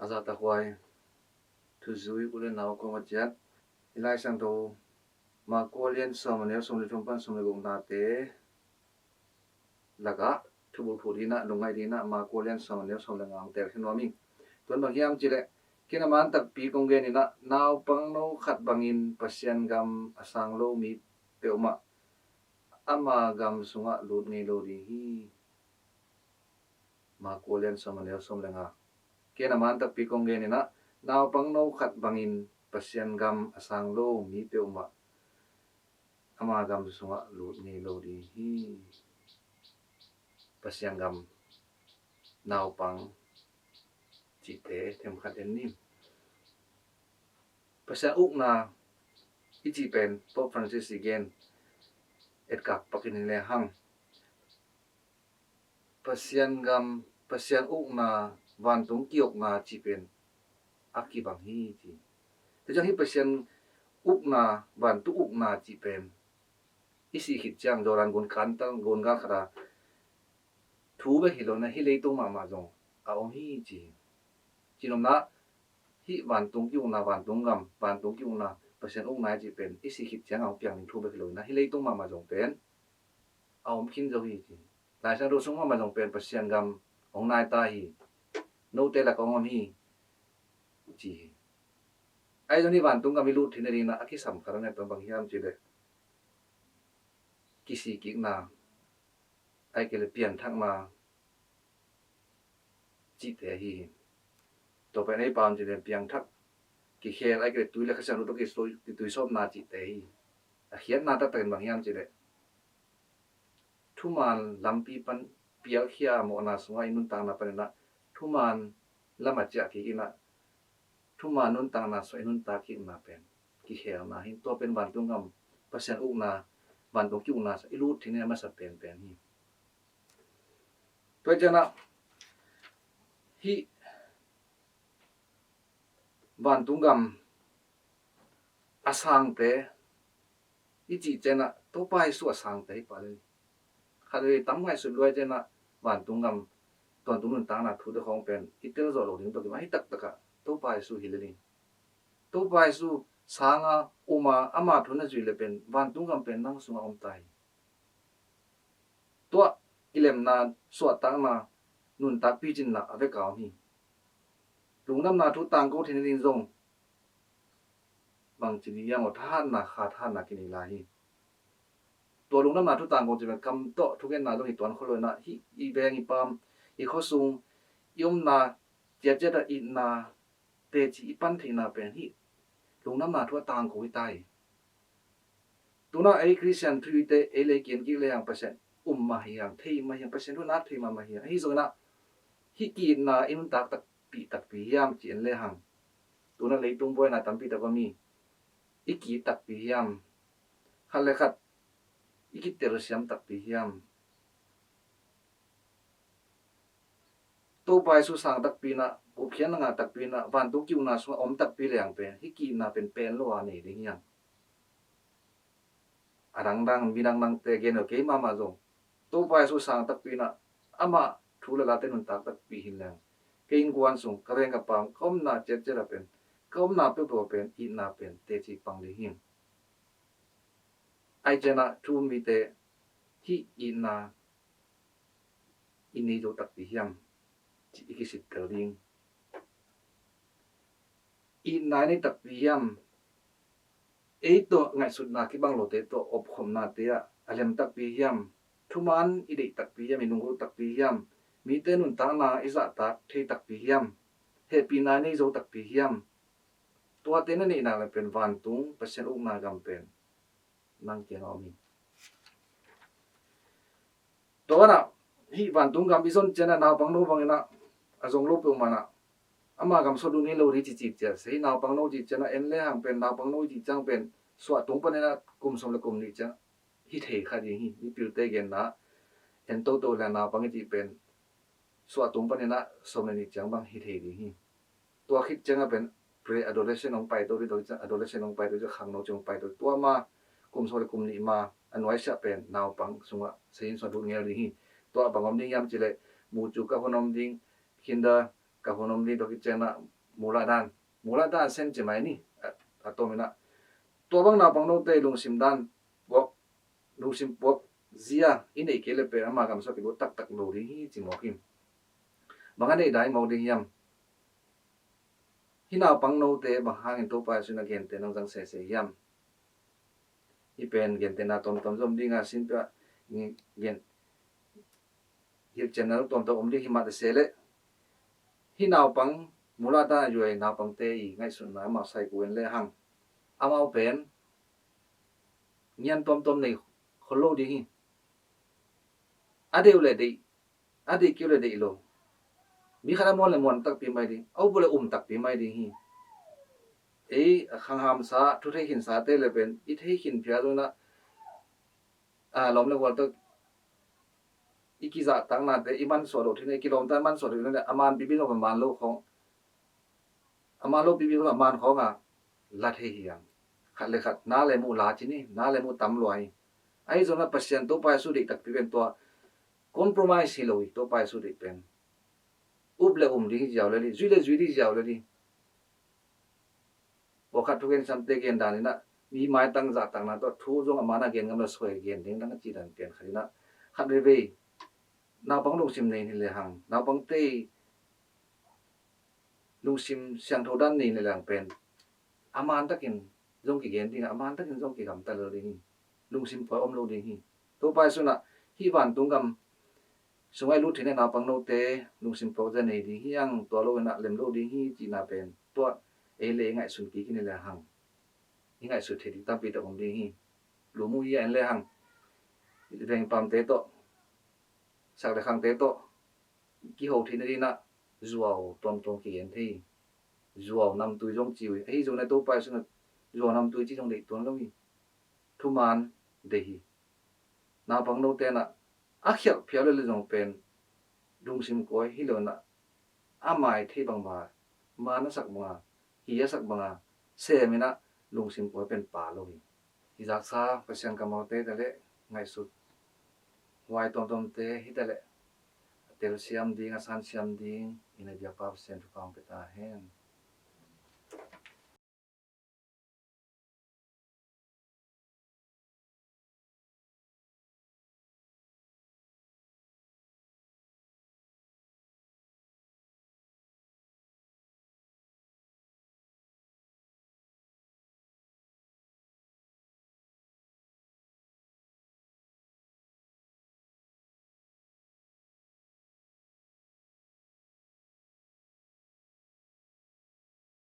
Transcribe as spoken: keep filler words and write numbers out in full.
A za takhuai thuzui u le nau kong a ciat i Lai Siangtho Marka lian sawm a neu sawm le thum pan sawm le guknate lakah thubulphuh dinah lungngaih dinah Marka lian sawm a neu sawm le nga hong tel khin nuam ing. Tuan bang hiam cileh, ken a man takpi kong geninah naupangno khat bangin Pasian gam a sang lo mi peuhmah ama gam sungah lut ngei lo ding hi. Marka lian sawm a neu sawm le nga. Ken a man takpi kong geninah naupangno khat bangin Pasian gam a sang lo mi peuhmah ama gam sungah lut ngei lo ding hi. Pasian gam, naupang cihte themkhat en ni. Pasian ukna i cih pen Pope Francis i gen etkak pakin in le hang Pasian gam, Pasian ukna, vantung kiukna cih pen a kibang hi ci. Tua ciang hi Pasian ukna, vantung ukna cih pen i sih khit ciang Jordan gun kantal gun gal khata thu bek hi lo na hi leitung mahmah zong a om hi ci. Cinopna hi vantung kiukna, vantung gam, vantung kiukna, Pasian ukna i cih pen i sih khit ciang a hong piang ding thu bek hi lo na hi leitung mahmah zong pen a om khin zo hi ci. Lai Siangtho sung mahmah zong pen Pasian gam hong nai ta hi. Note lak hong om hi ci hi. Ai zong hi vantung gam i lut thei nadingna a kisam khat a nai tuan bang hiam cileh, kisik kikna, ai kei le pianthakna cihte ahi hi. Tua pen ei pam cileh piangthak, kikhel ai kei le tui le Kha Siangtho tawh kituisawpna cihte ahi hi. A khiatna taktakin bang hiam cileh, thuman lampi pan pialkhia mawhna sungah i nuntakna paninah thuman lam a ciah kik inah thuman nuntakna sungah i nuntak kikna pen kikhelna hi. Tua pen vantung gam, Pasian ukna, vantung kiukna sungah i lut thei nading a masa penpen hi. Tua cianah hih vantung gam a sangte i cih cianah Topa Jesu a sangte hi pah le ni. Khatvei tam ngaihsut luai cianah vantung gam, tawntung nuntakna thute khawng pen i tel zawh lo ding tawh kimah hi taktakah Topa Jesu hi le ni. Topa Jesu sanga um a ama thu na zuih le pen vantung gam pen nang sungah om ta hi. Tua kilemna, suahtakna, nuntak picinna a veka om hi. Lungdamna thu tangko thei nading zong bangci dih hiam aw, thahatna, kha thahatna kinei lai hi. Tua lungdamna thu tangko ci pen kam tawh thugenna zong hi tuan kholo inah hih i veng i pam, i khuasung, i omna ciatciat a itna teci i pan theihna pen hih lungdamna thu a tangko hi ta hi. Tuna ei Khristian thu ite ei lei kian kik le hang Pasian um mah hi hang, thei mah hi hang, Pasian thu nak thei mah mah hi hang. Ahi zonginah hih ki-itna i nuntak takpi takpi hiam ci en le hang, tuna leitung buaina tampi tak om hi. I ki-it takpi hiam? Khat le khat i kitelsiam takpi hiam? Topa Jesu sang takpi inah, gupkhiatna ngah takpi inah, vantung kiukna sungah om takpi leng pen hih ki-itna pen pen lo a nei ding hiam? A dangdang midang dangte gen lo kei mahmah zong Topa Jesu sang takpi inah, amah thu le late nuntak takpi hi leng, kei innkuan sung, ka veng ka pam, ka omna ciatciat a pen, ka omna peuhpeuh a pen itna pen teci pang ding hi. Ai cianah thu um mite hih itna i nei zo takpi hiam cih i kisittel ding. Itna i nei takpi hiam? Ei tawh ngaihsutna kibang lote tawh opkhopnate ah a lem takpi hiam? Thuman i deih takpi hiam? I nunglut takpi hiam? Mite nuntakna i zahtak thei takpi hiam? Hehpihna i nei zo takpi hiam? Tuate na neihna le pen vantung Pasian ukna gam pen nang kiangah om hi. Tua banah hih vantung gam i zon cianah naupangno banginah a zong lo peuhmah inah ama gam sungah lut ngei lo ding cicit ciat se hi. Naupangno cih cianah en le hang pen, naupangno cih ciang pen suahtung paninah kum sawm le kum nih ciang hi thei kha ding hi. Mipilte genna en toto le naupang i cih pen suahtung paninah sawm le nih ciang bang hi thei ding hi. Tua khit ciangah pen pre-adolescent hong paito ding, tua khit ciang adolescent hong paito ding, khangno ciang hong paito ding. Tua ma kum sawm le kum nih ma a nuaisiah pen naupang sungah Satan sungah lut ngel ding hi. Tua bang om ding hiam cileh, mucu ka hun om ding, kinder, ka hun om ding tawh kicianah mulahdan, mulahdan sen ci mai ni. A, a tom inah tua bang naupang note lungsim dan puak, lungsim puak zia i neih kei le pen ama gamsua kilut taktak lo ding hi ci mawk hi. Bang a neih dai mawk ding hiam? Hih naupang note bang hangin Topa Jesu in a gente nang zang sese hiam? Hih pen gentehna tomtom zom dinga sin pia gen, hih channel tomtom om ding hi mah ta se leh, hih naupang mulahdan a zuai naupangte i ngaihsutna amau sai ku en le hang, amau pen ngian tomtom nei khol lo ding hi. A deih uh le deih, a deih kei uh le deih lo. Mi khat a muan le muan takpi mai ding, a up uh le um takpi mai ding hi. Ei a khanghamsa, thu thei khinsate le pen i thei khin phial unah, a, lawm le gual tawh i kizahtaknate i mansuah loh thei, i kilawmta i mansuah loh thei, a man pipi lo, a man lo khawng, a man lo pipi lo, a man khawng a la thei hiam? Khat le khat na le muh la ci ni, na le muh tam lua hi. Ahi zongin a Pasian Topa Jesu deih takpi pen tua compromise hi lo hi. Topa Jesu deih pen up le um ding hi ziau le li, zui le zui ding ziau le li. Pawlkhat thugen siamte gen dan inah mi maitang zahtakna tawh thu zong a man a gen ngam le suai gen ding dang a ci dan pian khat inah, khat veivei naupang lungsim nei ni le hang, naupangte lungsim siangtho dan nei ni le hang pen a man takin zong kigen ding, a man takin zong kigamta lo ding hi. Lungsim puai om lo ding hi. Topa Jesu inah hih vantung gam sungah i lut theihna naupang note lungsim puak zia nei ding hi hang, tua lo inah lem lo ding hi cihna pen tua ei le i ngaihsun kik hi ni le hang, i ngaihsut theih ding tampi tak om ding hi. Lum uh hi a en le hang, vengpamte tawh, sak le khangte tawh kiho theihna ding inah zuau tuamtuam kigen thei hi. Zuau namtui zong ci uh hi. Ahi zongin a Topa Jesu inah zuau namtui ci zong deih tuan lo hi. Thuman deih hi. Naupang note inah a khialh phial le zong pen lungsim kuai hi lo inah a mai thei bangma, man a sak banga, hi a sak banga sem inah lungsim kuai pen pa lo hi. Hi zaksa Pasian kamaute ta le ngaihsut huai tuamtuamte hi ta le a telsiam ding, a sansiam ding in a biakpa Pasian thupha hong pia ta hen.